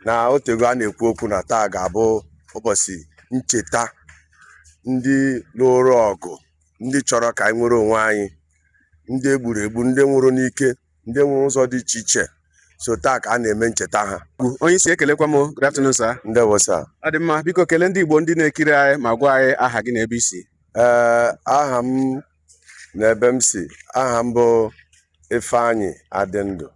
Na otego a na-ekwu okwu na taa ga-abụ ụbọchị ncheta ndị lụrụ ọgụ, ndị chọrọ ka anyị nwere onwe anyị, ndị egburu egbu, ndị nwụrụ n'ike, ndị nwụrụ ụzọ dị iche iche. So taa ka a na-eme ncheta ha. Onye isi, ekelekwa m. Good afternoon, sir. Ndewo, sir. Ọ dị mma. Biko, kelee ndị Igbo ndị na-ekiri anyị ma gwa anyị aha gị na ebe i si. Ee, aha m na ebe m si, aha m bụ Ifeanyị Adịndụ.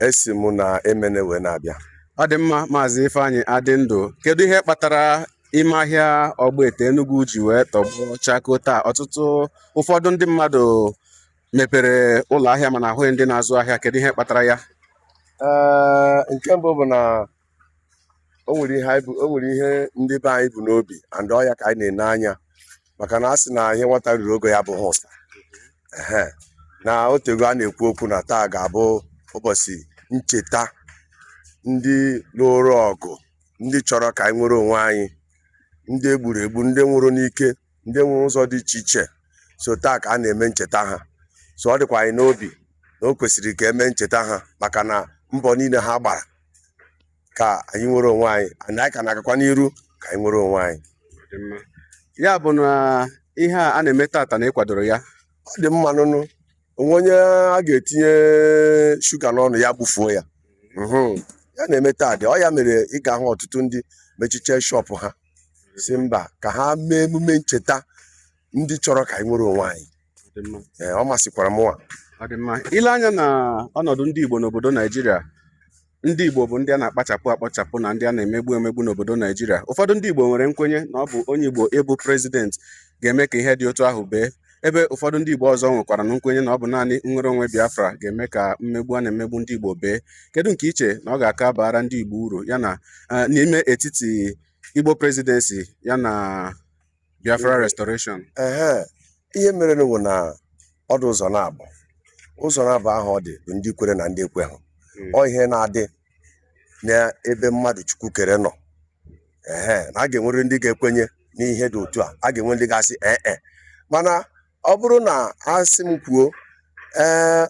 Esi m na Emene wee na-abịa. Ọ dị mma, Maazị Ifeanyị Adịndụ. Kedu ihe kpatara ime ahịa Ọgbete Enugu ji wee tọgbọ chakoo taa? Ọtụtụ ụfọdụ ndị mmadụ mepere ụlọ ahịa mana ahụghị ndị na-azụ ahịa. Kedu ihe kpatara ya? Ee, nke mbụ bụ na o nwere ihe ndị be anyị bụ n'obi, and ọ ya ka anyị na-ene anya, maka na a sị na ihe nwata ruru ogo ya abụghị ụsa. Ehe, na otego a na-ekwu okwu na taa ga-abụ ụbọchị ncheta ndị lụrụ ọgụ, ndị chọrọ ka anyị nwere onwe anyị, ndị egburu egbu, ndị nwụrụ n'ike, ndị nwụrụ ụzọ dị iche iche. So taa ka a na-eme ncheta ha. So ọ dịkwa anyị n'obi na o kwesịrị ka eme ncheta ha, maka na mbọ niile ha gbara ka anyị nwere onwe anyị, and anyị ka na-agakwa n'iru ka anyị nwere onwe anyị. Dị mma. Ya bụ na ihe a a na-eme tata na ịkwadoro ya? Ọ dị mma nụnụ. Onwe onye a ga-etinye shuga n'ọnụ ya gbufuo ya. Ya na-eme taa dị ọ ya mere ị ga-ahụ ọtụtụ ndị mechiche shop ha, si mba, ka ha mee emume ncheta ndị chọrọ ka anyị nwere onwe anyị. Dị mma. Ee, ọ masịkwara mụnwa. Ọ dị mma. Ile anya na ọnọdụ ndị Igbo n'obodo Naijiria, ndị Igbo bụ ndị a na-akpachapụ akpachapụ na ndị a na-emegbu emegbu n'obodo Naijiria. Ụfọdụ ndị Igbo nwere nkwenye na ọ bụ onye Igbo ịbụ president ga-eme ka ihe dị otu ahụ bee, ebe ụfọdụ ndị Igbo ọzọ nwekwara na nkwenye na ọ bụ naanị nnwere onwe Biafra ga-eme ka mmegbu a na-emegbu ndị Igbo bee. Kedu nke iche na ọ ga-aka bara ndị Igbo uru, ya na n'ime etiti Igbo presidency ya na Biafra restoration? Ehe, ihe mere bụ na ọ dị ụzọ na-abụ. Ụzọ na-abụ ahụ ọ dị bụ ndị kwere na ndị ekweghị. Ọ ihe na-adị n'ebe mmadụ Chukwu kere nọ. Ehe, na a ga-enwere ndị ga-ekwenye n'ihe dị otu a, a ga-enwe ndị ga-asị ee e. Mana ọ bụrụ na a sị m kwuo, ee,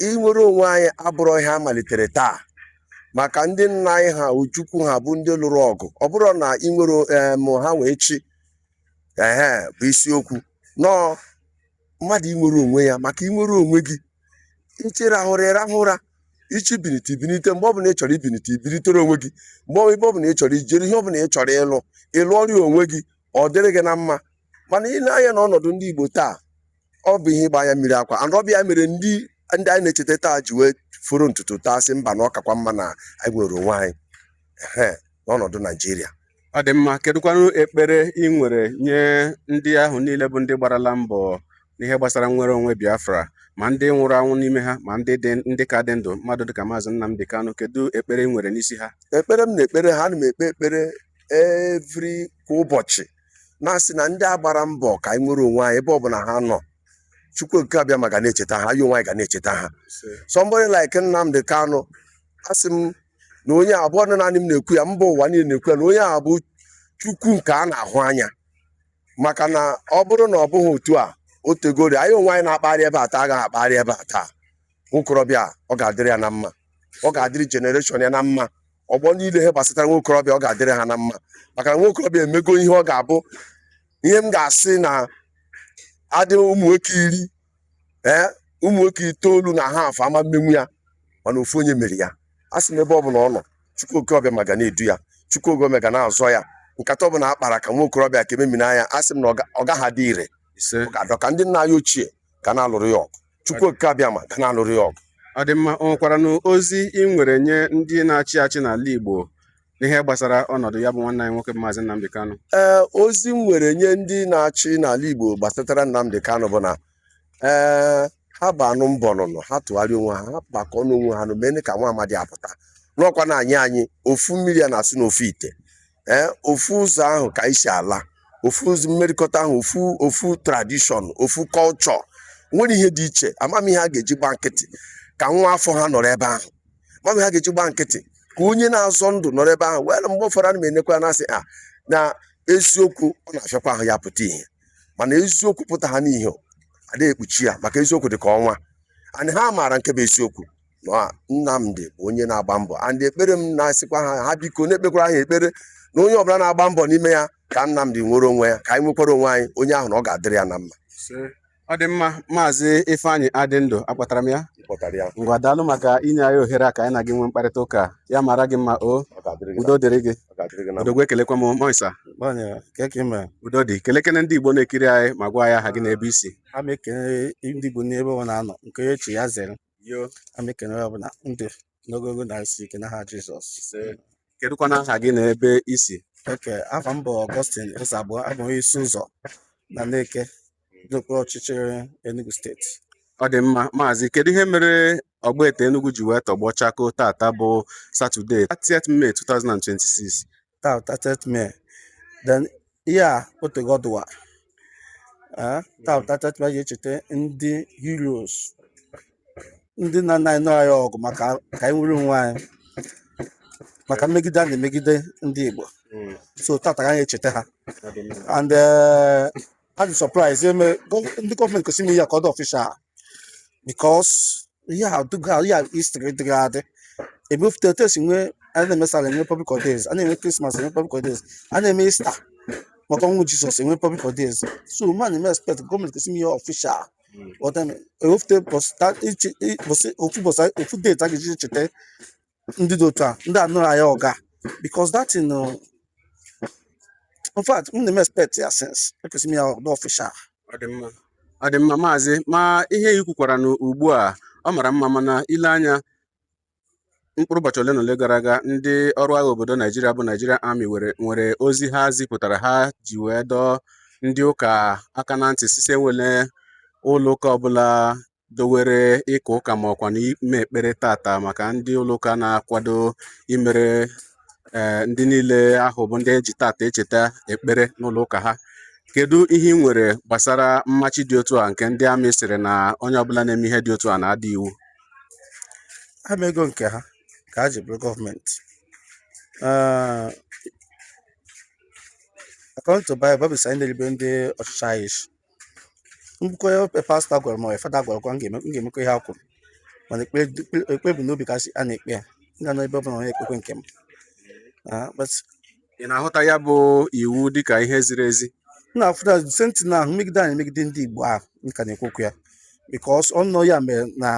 inwere onwe anyị abụrụ ihe a malitere taa, maka ndị nna anyị ha, Ojukwu ha bụ ndị lụrụ ọgụ. Ọ bụrụ na inwere em ha wee chi, ehe, bụ isiokwu nọọ mmadụ inwere onwe ya, maka inwere onwe gị, ichi rahụra, ịrahụ ụra, ichi binite, ibinite. Mgbe ọbụla ị chọrọ ibinite, ibilitere onwe gị. Mgbe ebe ọbụla ị chọrọ ijere, ihe ọbụla ị chọrọ ịlụ, ịlụ ọrụ onwe gị, ọ dịrị gị na mma. Mana ị na-anya na ọnọdụ ndị Igbo taa, ọ bụ ihe ịgba anya mmiri akwa, and ọ bụ ya mere ndị anyị na-echeta taa ji wee foro ntutu taa, sị mba, na ọ kakwa mma na anyị nwere onwe anyị, ehe, n'ọnọdụ Naijiria. Ọ dị mma. Kedụkwanụ ekpere ị nwere nye ndị ahụ niile bụ ndị gbarala mbọ n'ihe gbasara nnwere onwe Biafra, ma ndị nwụrụ anwụ n'ime ha, ma ndị dị, ndị ka dị ndụ, mmadụ dịka Maazị Nnamdi Kanu? Kedu ekpere ị nwere n'isi ha? Ekpere m na-ekpere ha, ana m ekpe ekpere every kwa ụbọchị, na-asị na ndị a gbara mbọ ka anyị nwere onwe anyị, ebe ọbụla ha nọ, Chukwu Okike Abịama ga na-echeta ha, anyị onwe anyị ga na-echeta ha. Somebody like Nnamdi Kanu, asị m na onye abụọ na naanị m na-ekwu ya, mba ụwa niile na-ekwu ya, na onye a bụ Chukwu nke a na-ahụ anya, maka na ọ bụrụ na ọ bụghị otu a, o tegori anyị onwe anyị na-akpagharị ebe a taa agaghị akpagharị ebe a taa. Nwokorobịa, ọ ga-adịrị ya na mma, ọ ga-adịrị generation ya na mma, ọgbọ niile ihe gbasatara nwokorobịa, ọ ga-adịrị ha na mma, maka na nwokorobịa emego ihe ọ ga-abụ. Ihe m ga-asị na adị ụmụ nwoke 10, ee, ụmụ nwoke itoolu na ha afọ ama mmenwu ya, mana ofu onye mere ya. A sị m, ebe ọ bụla ọ nọ, Chukwu Okike Abịama ga na-edu ya, Chukwu Okike ga na-azọ ya. Nkata ọbụla a kpara ka nwa okorobịa ka ememina ya, a sị m na ọ gaghị adị ire. Ise. Ọ ga-adọ ka ndị nna anyị ochie ga na-alụrụ ya ọgụ, Chukwu Okike Abịama ga na-alụrụ ya ọgụ. Ọ dị mma. O nwekwaranụ ozi ị nwere nye ndị na-achị achị n'ala Igbo n'ihe gbasara ọnọdụ ya bụ nwanne anyị nwoke bụ Maazị Nnamdi Kanu? Ee, ozi m nwere nye ndị na-achị n'ala Igbo gbasatara Nnamdi Kanu bụ na, ee, ha bụ anụ mbọ nụnụ, ha tụgharịa onwe ha, ha gbakọ n'onwe ha nụ, mee ka nwa amadi apụta n'ọkwa na anyị ofu mmiri a na-asụ n'ofu ite, ee, ofu ụzọ ahụ ka anyị si ala, ofu ụzọ mmerịkọta ahụ, ofu tradition, ofu culture, nwere ihe dị iche. Amamihe a ga-eji gba nkịtị ka nwa afọ ha nọrọ ebe ahụ, amamihe a ga-eji gba nkịtị ka onye na-azọ ndụ nọrọ ebe ahụ. Wee mgbe ụfọdụ ana m enekwa ya na-asị a na eziokwu ọ na-afịakwa ahụ ya pụta ihe, mana eziokwu pụta ha n'ihe, adịghị ekpuchi ya, maka eziokwu dị ka ọnwa, and ha maara nke bụ eziokwu. Na Nnamdi bụ onye na-agba mbọ, and ekpere m na-asịkwa ha, ha biko na-ekpekwara ha ekpere na onye ọbụla na-agba mbọ n'ime ya ka Nnamdi nwere onwe ya, ka anyị nwekwara onwe anyị, onye ahụ na ọ ga-adịrị ya na mma. Ọ dị mma. Maazị Ifeanyị Adịndụ, akpatara m ya? Kpọtara ya. Ngwa, daalụ maka inye anyị ohere a ka anyị na gị nwee mkparịta ụka. Ya mara gị mma o. Ọ ga-adịrị gị na Udo dịrị gị. Ọ ga-adịrị gị na mma. Odogwu, ekelekwa m Moisa. Gbanye, ka ka ime. Udo dị. Kelekene ndị Igbo na-ekiri anyị ma gwa anyị aha gị na ebe isi. A ma ekene ndị Igbo n'ebe ọ na-anọ, nke onye chi ya zere. Yo. A ma ekene onye ọbụla ndụ n'ogogo na isi ike n'aha Jizọs. Kedụkwana aha gị na ebe isi? Oke, afa m bụ Augustine Ụzọabụọ, abụ onye isi ụzọ na Neke, n'okpuru ọchịchị Enugu Steeti. Ọ dị mma. Maazị, kedu ihe mere Ọgbete Enugu ji wee tọgbọ chakoo tata bụ Satọde, 30th May 2026? Taa 30th May, then ihe a otego ọdụwa. Taa 30th May ji echeta ndị heroes, ndị nna nna anyị nọ anyị ọgụ maka ka anyị nwere onwe anyị, maka mmegide a na-emegide ndị Igbo. So tata ka anyị echeta ha, and a dị surprise eme ndị gọọmenti kwesịrị ime ya ka ọ dị official, because ihe a duga ihe a history dịrị adị ebufute otu esi nwee. A na-eme Sallah, enwe public holidays, a na-eme Christmas, enwe public holidays, a na-eme Easter maka ọnwụ Jizọs, enwe public holidays. So man eme expect gọọmenti kwesịrị ime ihe official. Ewefute ofu ụbọchị, ofu date a ga-eji cheta ndị dị otu a, ndị anụrụ anyị ọga, because that thing, in fact, m na-eme expect ya since ekwesịrị m ya ọdụ official. Ọ dị mma, ọ dị mma, maazị. Ma ihe i kwukwara na ugbu a ọ mara mma, mana ile anya mkpụrụ ụbọchị ole na ole gara aga, ndị ọrụ agha obodo Naijiria bụ Nigeria Army were nwere ozi ha zipụtara, ha ji wee dọọ ndị ụka aka na ntị sise wele ụlọ ụka ọbụla dowere ịka ụka ma ọkwa na ime ekpere tata, maka ndị ụlọ ụka na-akwado imere ndị niile ahụ bụ ndị eji tata echeta ekpere n'ụlọ ụka ha. Kedu ihe ị nwere gbasara mmachi dị otu a nke ndị amị sịrị na onye ọbụla na-eme ihe dị otu a na-ada iwu? Ha ma ego nke ha ka ha ji bụrụ gọọmenti. According to Bible, Bible sị anyị na-erube ndị ọchịchị anyị isi. Mbukọ ya pastọ gwara m, ọ fada gwara kwa, m ga-emekwa ihe ha kwuru, mana ekpe bụ n'obi kasị a na-ekpe ya. M ga-anọ ebe ọ bụla onye ekpekwe nke m. But Ị na-ahụta ya bụ iwu dịka ihe ziri ezi? M na-afụ na the same thing ahụ megide anyị megide ndị Igbo ahụ m ka na-ekwu okwu ya, because ọnọ ya mere na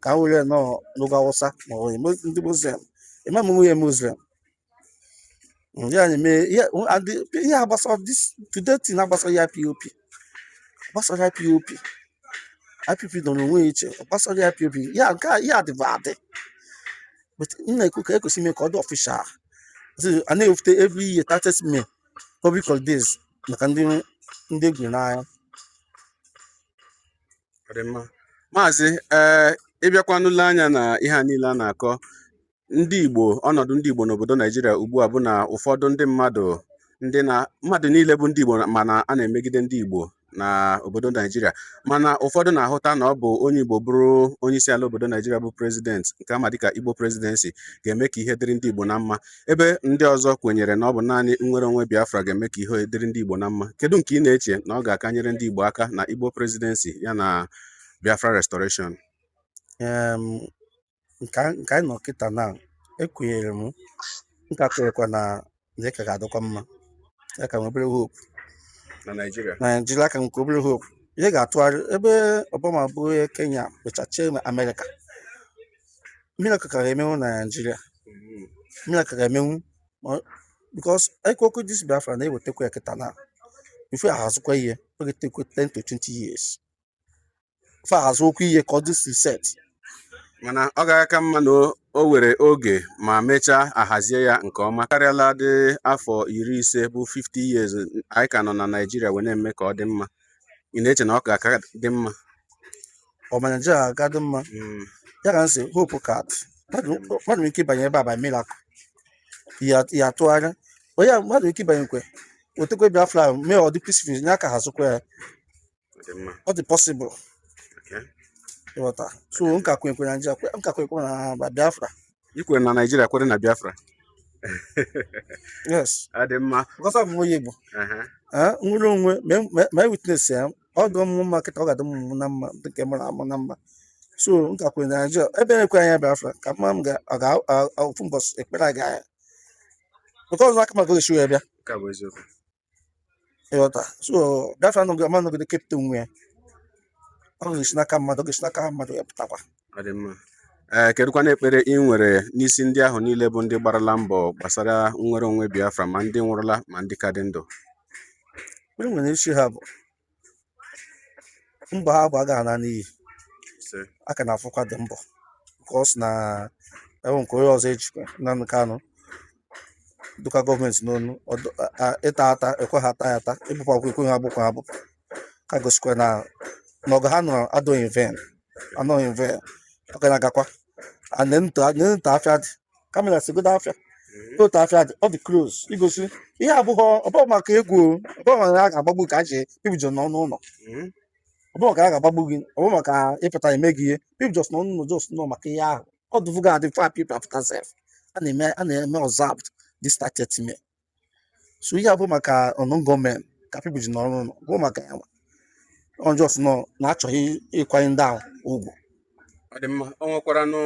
ka m were nọ n'ugwu Awụsa ma ọ bụ ndị Muslim, imam nwunye Muslim ya na-eme ihe, and ihe a gbasara this today thing agbasara ya IPOB, gbasara IPOB. IPOB nọ n'onwe ya iche, ọ gbasara IPOB ya nke a, ya adịbụ adị. But m na-ekwu ka ekwesị ime ka ọ dị official. So, a na-ewepụta every year 30th May public holidays maka ndị egburu n'agha. Ọ dị mma, maazị. Ee, ịbịakwanụle anya na ihe a niile a na-akọ ndị Igbo, ọnọdụ ndị Igbo n'obodo Naijiria ugbu a bụ na ụfọdụ ndị mmadụ, ndị na mmadụ niile bụ ndị Igbo, mana a na-emegide ndị Igbo na obodo Naijiria, mana ụfọdụ na-ahụta na ọ bụ onye Igbo bụrụ onye isi ala obodo Naijiria bụ president, nke ama dịka Igbo presidency, ga-eme ka ihe dịrị ndị Igbo na mma, ebe ndị ọzọ kwenyere na ọ bụ naanị nnwere onwe Biafra ga-eme ka ihe dịrị ndị Igbo na mma. Kedu nke ị na-eche na ọ ga-akanyere ndị Igbo aka na Igbo presidency ya na Biafra restoration? Nke anyị nọ kịta na ekwenyere m nka kwenyekwa na na ka ga-adịkwa mma, ya ka nwee obere hope. Na Naijiria? Na Naijiria ka nwekwa obere hope. Ihe ga-atụgharị ebe Obama bụ onye Kenya mechachie na Amerịka, miracle ka ga-emenwu na Naijiria, miracle ga-emenwu, because ekwu okwu this Biafra na-ewetakwa ya kịta na before ahazikwa ihe, ọ ga-etekwe 10 to 20 years before ahazị okwu ihe ka ọ dị set. Mana ọ ga-aka mma na o were oge ma mechaa ahazie ya nke ọma karịala dị afọ 50 bụ 50 years anyị ka nọ na Naijiria wee na-eme ka ọ dị mma. Ị na-eche na ọ ga-aka dị mma? Ọ ma Naijiria aga dị mma. Ya ka m sị hope ka dị. Mmadụ nwere ike ịbanye ebe a by miracle ya atụgharị onye a, mmadụ nwere ike ịbanye kwe wetakwa Biafra, mee ọ dị peaceful, nye aka hazikwa ya. Ọ dị mma. Ọ dị possible. Ịghọta? So nka kwenkwe na Naijiria, nka kwenkwe na Biafra. I kwere na Naijiria, kwere na Biafra? Yes. Ọ dị mma. Because abụ m onye Igbo. Nwere onwe ma witness ya, ọ dị m mma kịta, ọ ga-adị m na mma dị nke mụrụ amụ na mma. So m ka kwere na Naịjirịa ebe na-ekwe anya Biafra ka mma m ga ofu mbọsị ekpere aga ya because aka maka esi wee bịa. Nke a bụ eziokwu. Ịghọta? So Biafra anọgide ama nọgide kepụta onwe ya, ọ ga-esi n'aka mmadụ, ọ ga-esi n'aka mmadụ ya pụtakwa. Ọ dị mma. Ee, kedụkwana ekpere ị nwere n'isi ndị ahụ niile bụ ndị gbarala mbọ gbasara nnwere onwe Biafra, ma ndị nwụrụla ma ndị ka dị ndụ? Ekpere m nwere n'isi ha bụ mbọ ha bụ agaghị ana n'iyi. Ise. A ka na-afụkwa dị mbọ because na enwe nke onye ọzọ ejikwa Nnamdi Kanu dụka gọọmenti n'onu ịta ata ekwe ha ata ya ata, ịbụpụ akwụkwọ ekwe ha agbụkwa ha agbụpụ, ka gosikwa na ọgụ ha nọrọ adọghị in vain, anọghị in vain. Ọ ga na-agakwa and nta afịa dị kamera sigodo afịa otu afịa dị, ọ dị close igosi ihe abụghọ ọ bụghị maka egwu o, ọ bụghị maka a ga-agbagbu ka a ji people just nọ n'ụlọ, ọ bụghị maka a ga-agbagbu gị, ọ bụghị maka ịpụta eme gị ihe, people just nọ n'ụlọ, just nọ maka ihe ahụ ọ dụvuga adị fa people after sef a na-eme observed this 30th May. So ihe abụ maka unknown gunmen ka people ji nọrọ n'ụlọ bụ maka ya nwa ọ just nọ na-achọghị ịkwanye ndị ahụ ugwu. Ọ dị mma. O nwekwaranụ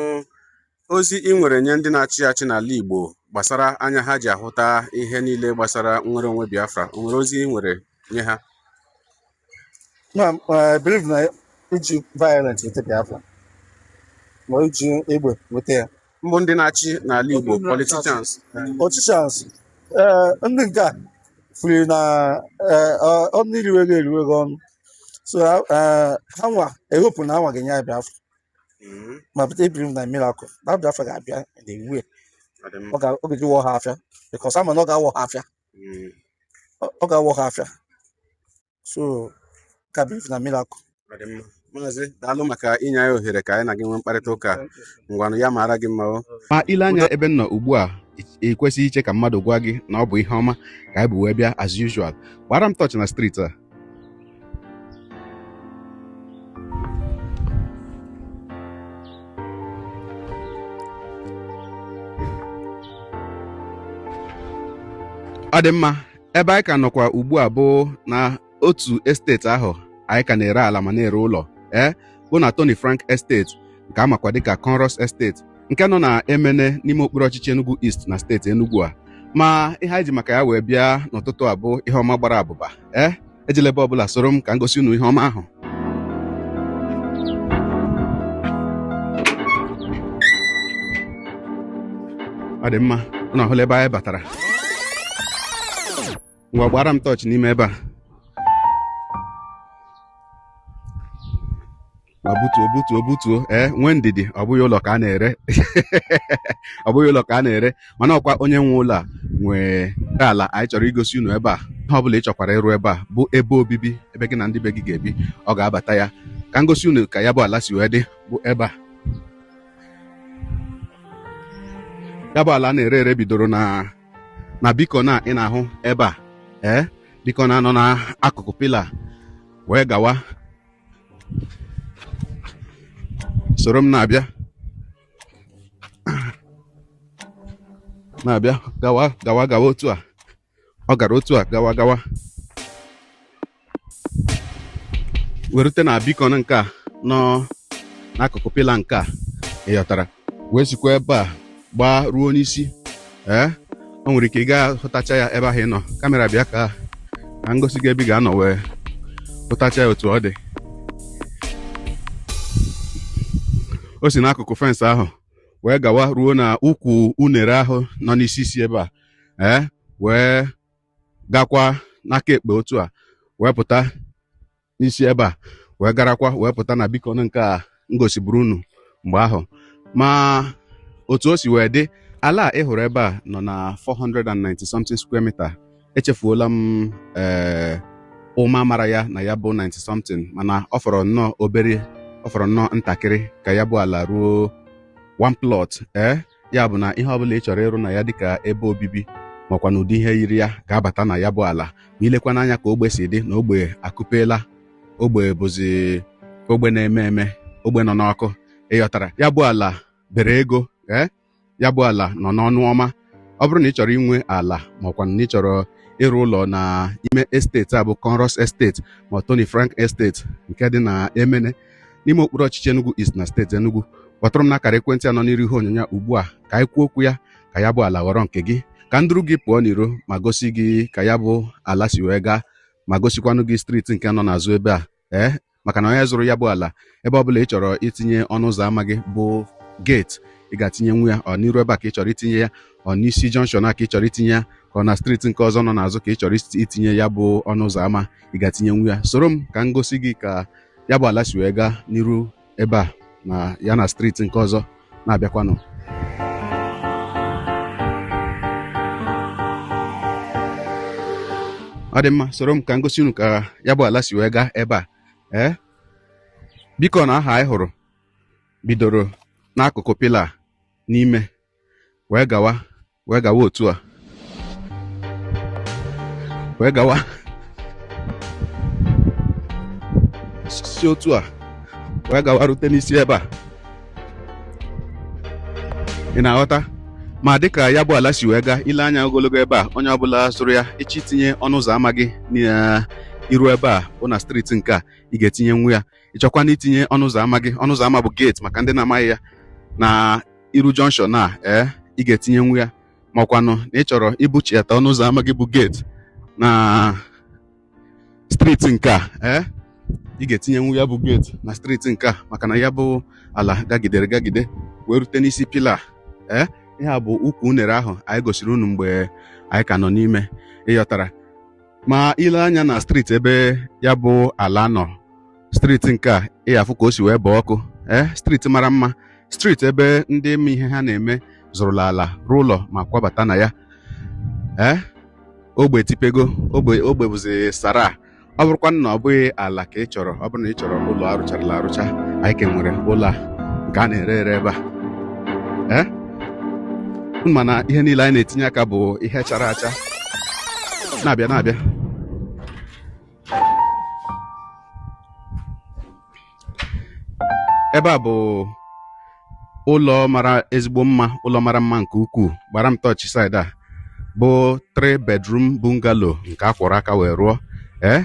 ozi ị nwere nye ndị na-achị achị n'ala Igbo gbasara anya ha ji ahụta ihe niile gbasara nnwere onwe Biafra? O nwere ozi ị nwere nye ha? No, I believe na iji violent weta Biafra ma iji egbe weta ya. Mbụ ndị na-achị n'ala Igbo, politicians. Politicians, ee, ndị nke a furi na ọnụ iriwego eriwego ọnụ, so ha nwa ehopu na ha nwa ga-enye anyị Biafra, ma but I believe na miracle na Biafra ga-abịa in a way. Ọ dị mma. Ọ ga-eji wọ ha afịa because ama na ọ ga-awọ ha afịa. Ọ ga-awọ ha afịa, so ka believe na miracle. Ọ dị mma. Maazị, daalụ maka inye anyị ohere ka anyị na gị nwee mkparịta ụka. Ngwanụ, ya mara gị mma o. Ma ile anya ebe m nọ ugbu a, ị kwesịghị iche ka mmadụ gwa gị na ọ bụ ihe ọma ka anyị bụ wee bịa. As usual, gbara m tọọchị na street a. Ọ dị mma. Ebe anyị ka nọkwa ugbu a bụ na otu estate ahụ anyị ka na-ere ala ma na-ere ụlọ, ee, bụ na Tony Frank Estate, nke a makwa dịka Conros Estate, nke nọ na Emene n'ime okpuru ọchịchị Enugu East na steeti Enugu a. Ma ihe anyị ji maka ya wee bịa n'ụtụtụ a bụ ihe ọma gbara abụba. Ee, ejela ebe ọbụla, soro m ka m gosi unu ihe ọma ahụ. Ọ dị mma. Unu ahụla ebe anyị batara. Ngwa, gbara m tọọchị n'ime ebe a. Ma butuo, butuo, butuo. Ee, nwee ndidi, ọ bụghị ụlọ ka a na-ere, ọ bụghị ụlọ ka a na-ere, mana ọkwa onye nwe ụlọ a nwee ala anyị chọrọ igosi unu ebe a. Ihe ọbụla ị chọkwara ịrụ ebe a bụ ebe obibi, ebe gị na ndị be gị ga-ebi, ọ ga-abata ya. Ka m gosi unu ka ya bụ ala si wee dị. Bụ ebe a ya bụ ala a na-ere ere bidoro na biko na ị na-ahụ ebe a, ee, biko na-anọ n'akụkụ pillar wee gawa. Soro m na-abịa, na-abịa, gawa, gawa, gawa. Otu a ọ gara, otu a gawa, gawa, werute na beacon nke a nọ n'akụkụ pillar nke a, ị ghọtara, wee sikwa ebe a gbaa ruo n'isi. Ee, o nwere ike ị gaa hụtacha ya ebe ahụ ị nọ. Camera, bịa ka m gosi gị ebe ị ga-anọ wee hụtacha ya otu ọ dị. O si n'akụkụ fence ahụ wee gawa ruo na ukwu unere ahụ nọ n'isi isi ebe a, ee, wee gakwa n'aka ekpe otu a wee pụta n'isi ebe a, wee garakwa wee pụta na beacon nke a m gosiburu unu mgbe ahụ. Ma otu o si wee dị, ala a ị hụrụ ebe a nọ na 490 something square meter. Echefuola m ee ụma mara ya na ya bụ 90 something, mana ọ fọrọ nnọọ obere, ọ fọrọ nnọọ ntakịrị ka ya bụ ala ruo one plot. Ee, ya bụ na ihe ọbụla ị chọrọ ịrụ na ya dịka ebe obibi makwa na ụdị ihe yiri ya ga-abata na ya bụ ala. Ma ilekwa n'anya ka ogbe si dị, na ogbe akụpeela, ogbe bụzi ogbe na-eme eme, ogbe nọ n'ọkụ, ịghọtara. Ya bụ ala bere ego. Ee, ya bụ ala nọ n'ọnụ ọma. Ọ bụrụ na ị chọrọ inwe ala makwa na ị chọrọ ịrụ ụlọ na ime estate a bụ Conros Estate ma Tony Frank Estate nke dị na Emene. N'ime okpuru ọchịchị Enugu East na steeti Enugu. Kpọtụrụ m n'akara ekwentị a nọ n'iru ihe onyonyo ugbu a ka anyị kwuo okwu ya ka ya bụ ala ghọrọ nke gị, ka nduru gị pụọ n'iro ma gosi gị ka ya bụ ala si wee gaa, ma gosikwanụ gị street nke nọ n'azụ ebe a. Ee, maka na onye zụrụ ya bụ ala, ebe ọbụla ị chọrọ itinye ọnụ ụzọ ámá gị bụ gate, ị ga-atinyenwu ya. Ọ n'iru ebe a ka ị chọrọ itinye ya, ọ n'isi junction a ka ị chọrọ itinye ya, ka ọ na street nke ọzọ nọ n'azụ ka ị chọrọ itinye ya bụ ọnụ ụzọ ámá, ị ga-atinyenwu ya. Soro m ka m gosi gị ka ya bụ ala si wee gaa n'iru ebe a na ya na street nke ọzọ na-abịakwanụ. Ọ dị mma, soro m ka m gosi unu ka ya bụ ala si wee gaa ebe a. Ee, biko, na aha anyị hụrụ bidoro n'akụkụ pillar n'ime wee gawa otu a wee gawa si otu a wee gawa rute n'isi ebe a. Ị na-aghọta? Ma dịka ya bụ ala si wee gaa, ile anya ogologo ebe a, onye ọbụla zụrụ ya, ịchọ itinye ọnụ ụzọ ámá gị n'iru ebe a bụ na street nke a, ị ga-etinye nwu ya. Ịchọkwa na itinye ọnụ ụzọ ámá gị, ọnụ ụzọ ámá bụ gate maka ndị na-amaghị ya, na iru junction a, ee, ị ga-etinye nwu ya. Makwanụ na ị chọrọ ibuchiata ọnụ ụzọ ámá gị bụ gate na street nke a, ee, ị ga-etinye nwu ya bụ gate na street nke a, maka na ya bụ ala gagidere gagide wee rute n'isi pillar. Ee, ihe a bụ ukwu unere ahụ anyị gosiri unu mgbe anyị ka nọ n'ime. Ịghọtara? Ma ile anya na street ebe ya bụ ala nọ, street nke a, ị afụ ka o si wee baa ọkụ. Ee, street mara mma, street ebe ndị ma ihe ha na-eme zụrụla ala, rụọ ụlọ ma kwabata na ya. Ee, ogbe tipego ogbe, ogbe bụzi sara. Ọ bụrụkwa na ọ bụghị ala ka ị chọrọ, ọ bụrụ na ị chọrọ ụlọ arụcharala arụcha, anyị ka nwere ụlọ a nke a na-ere ere ebe a. Ee, mana ihe niile anyị na-etinye aka bụ ihe chara acha na-abịa na-abịa. Ebe a bụ ụlọ mara ezigbo mma, ụlọ mara mma nke ukwuu. Gbara m tọọchị side a bụ 3 bedroom bungalow nke a kwọrọ aka wee rụọ. Ee,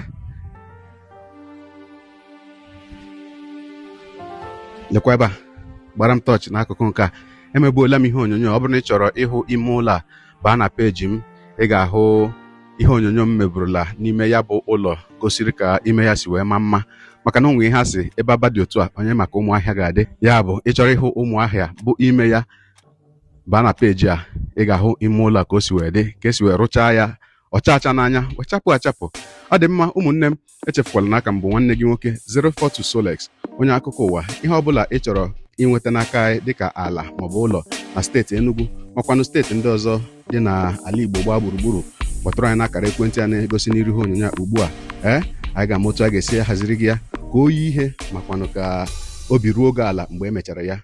lekwa ebe a, gbara m tọọchị n'akụkụ nke a. Emegbuola m ihe onyonyo. Ọ bụrụ na ị chọrọ ịhụ ime ụlọ a, baa na peji m, ị ga-ahụ ihe onyonyo m meburula n'ime ya bụ ụlọ gosiri ka ime ya si wee maa mma, maka na onwe ihe a sị ebe aba dị otu a, onye maka ụmụahịa ga-adị. Ya bụ, ị chọrọ ịhụ ụmụahịa bụ ime ya, baa na peji a, ị ga-ahụ ime ụlọ a ka o si wee dị, ka esi wee rụchaa ya, ọcha acha n'anya, wee chapụ achapụ. Ọ dị mma, ụmụnne m, echefukwala n'aka m bụ nwanne gị nwoke 042 Solex, onye akụkọ ụwa. Ihe ọbụla ị chọrọ inweta n'aka anyị dịka ala maọbụ ụlọ na steeti Enugu makwanụ steeti ndị ọzọ dị n'ala Igbo gbaa gburugburu, kpọtụrụ anyị n'akara ekwentị a na-egosi n'iru ihe onyonyo a ugbu a. Ee, anyị ga-ama otu a ga-esi haziri gị ya ka o yi ihe makwanụ ka obi ruo oge ala mgbe e mechara ya.